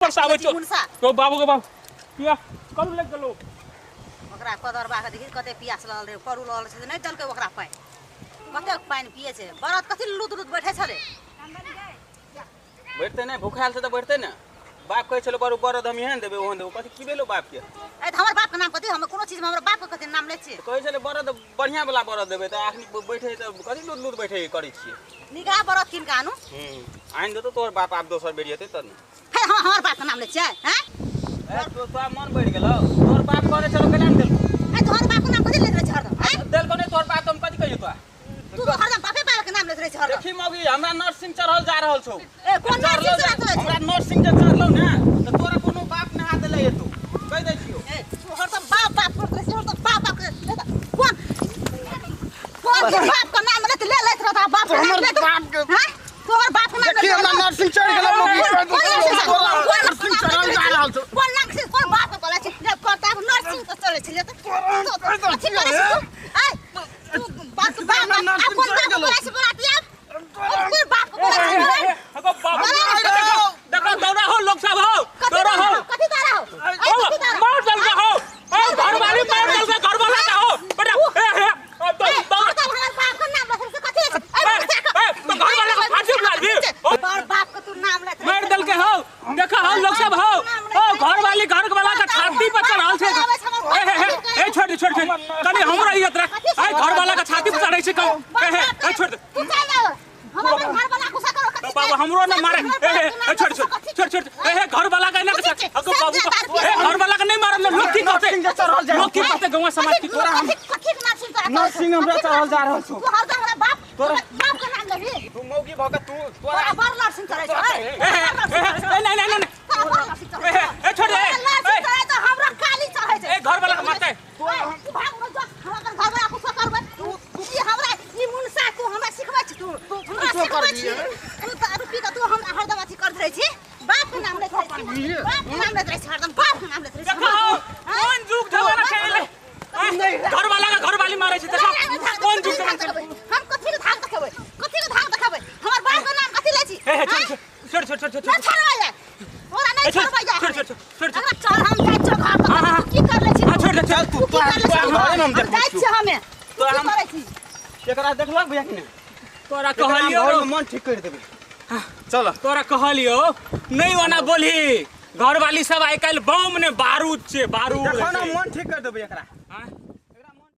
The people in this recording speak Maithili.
परसाबै छौ तो बाबू के बाप पिया करू लग गेलो ओकरा कदरबा के देखी कते पियास लगल रे करू लगल छै नै देलकै ओकरा पानि कते पानि पिए छै बरद कथि लुत लुत बैठै छलै बैठते नै भूखायल छै त बैठते ने बाप कहै छलो बरु बरद हम एहन देबै ओहन देबै कथि की भेलो बाप के ए त हमर बाप के नाम कथि हम कोनो चीज में हमर बाप के कथि नाम लै छियै कहै छले बरद बढ़िया वाला बरद देबै त आखनी बैठे त कथि लुत लुत बैठे करै छियै निगाह बरद किन के आनू आनि देतौ तोहर बाप आब दोसर बेर एतै त ने हे हमर बाप के नाम लै छियै हैं ए तो तोरा मन बढ़ि गेलौ तोहर बाप कहने छलो केना ने देलकौ ए तोहर बाप के नाम कथि लैत रहै छै हरदम हैं देलकौ नै तोहर बाप त हम कथि कहियौ तोरा तू तो हरदम बापे बाप के नाम लैत रहै छै हरदम देखी मौगी हमरा नर्सिंग चढ़ल जा रहल छौ ए कोन नर्सिंग चढ़ल रहै हमरा नर्सिंग जे चढ़लौ ने त तोरा कोनो बाप नहा देले एतौ कहि दै छियौ ए तू हरदम बाप बाप करत रहै छै हरदम बाप बाप कोन कोन बाप के नाम लैत ले लैत रहता बाप के नाम लैत बाप के हैं तोहर बाप के नाम देखी हमरा नर्सिंग चढ़ गेलौ मौगी नर्सिंग चढ़ल जा रहल छौ कोन नर्सिंग कोन बाप के बोलै छै जब करता नर्सिंग त चलै छै त कथि करै छै तू ए तू बाप बाप नर्सिंग चढ़ गेलौ बोलै छै बोला कोन बाप के बोलै छै अगो बाप देखो दौड़ा हो लोग सब हो दौड़ा हो कथि दौड़ा हो मार दल के हो ए घरवाली मार दल के घरवाला का हो बेटा ए हे तो तो हमर बाप के नाम लखन से कथि ए तो घरवाला के फांसी बुला दी तोर बाप के तू नाम लेत मार दल के हो देखो हो लोग सब हो ओ घरवाली घर वाला के छाती पर चढ़ल छै ए हे ए छोड़ दे छोड़ दे कनी हमरा इज्जत रख ए घरवाला के छाती पर चढ़ै छै ए हे ए छोड़ दे तू चल जा हम अपन घर वाला गुस्सा करो कथि बाबू हमरो न मारे ए हे छोड़ छोड़ छोड़ छोड़ ए हे घर वाला के ना अगो बाबू ए घर वाला के नहीं मारल लोग की कहते लोग की कहते गांव समाज की तोरा हम कथि के नाम सुन तोरा नर्सिंग हमरा चढ़ल जा रहल छौ तू हरदम हमरा बाप तोरा बाप के नाम लेबी तू मौगी भ के तू तोरा बड़ नर्सिंग चढ़ै छै ए ए नहीं नहीं नहीं तोरा बड़ नर्सिंग चढ़ै ए छोड़ दे नर्सिंग चढ़ै त हमरा गाली चढ़ै छै ए घर वाला के मारते तू भाग न जा हम अपन घर वाला गुस्सा करबै तू ई हमरा ई मुनसा तू हमरा सिखबै छी तू हमरा सिखबै छी तू दारू पी के तू हमरा हरदम अथी करत रहै छी बाप के नाम लैत रहै छी बाप के नाम लैत रहै छी हरदम बाप के नाम लैत रहै छी देखो कोन जुग जमाना छै एले घर वाला के घरवाली मारै छै देखो कोन जुग जमाना छै हम कथि के धाग देखेबै कथि के धाग देखेबै हमर बाप के नाम कथि लै छी ए छोड़ छोड़ छोड़ छोड़ न छोड़बै जा तोरा नहीं छोड़बै जा छोड़ छोड़ छोड़ हमरा चल हम जाइ छियौ घर पर तू की कर लै छी हां छोड़ दे चल तू की कर लै छी घरे में हम देखै जाइ छियै हमे तोरा की हम करै छी एकरा देखलक भैया कि नहि तोरा एकरा हम कहलियो घर में मन ठीक कर देबै चल तोरा कहलियो नहीं ओना बोलही घरवाली सब आइ काल्हि बम ने बारूद छै बारूद देखो ना मन ठीक कर देबै एकरा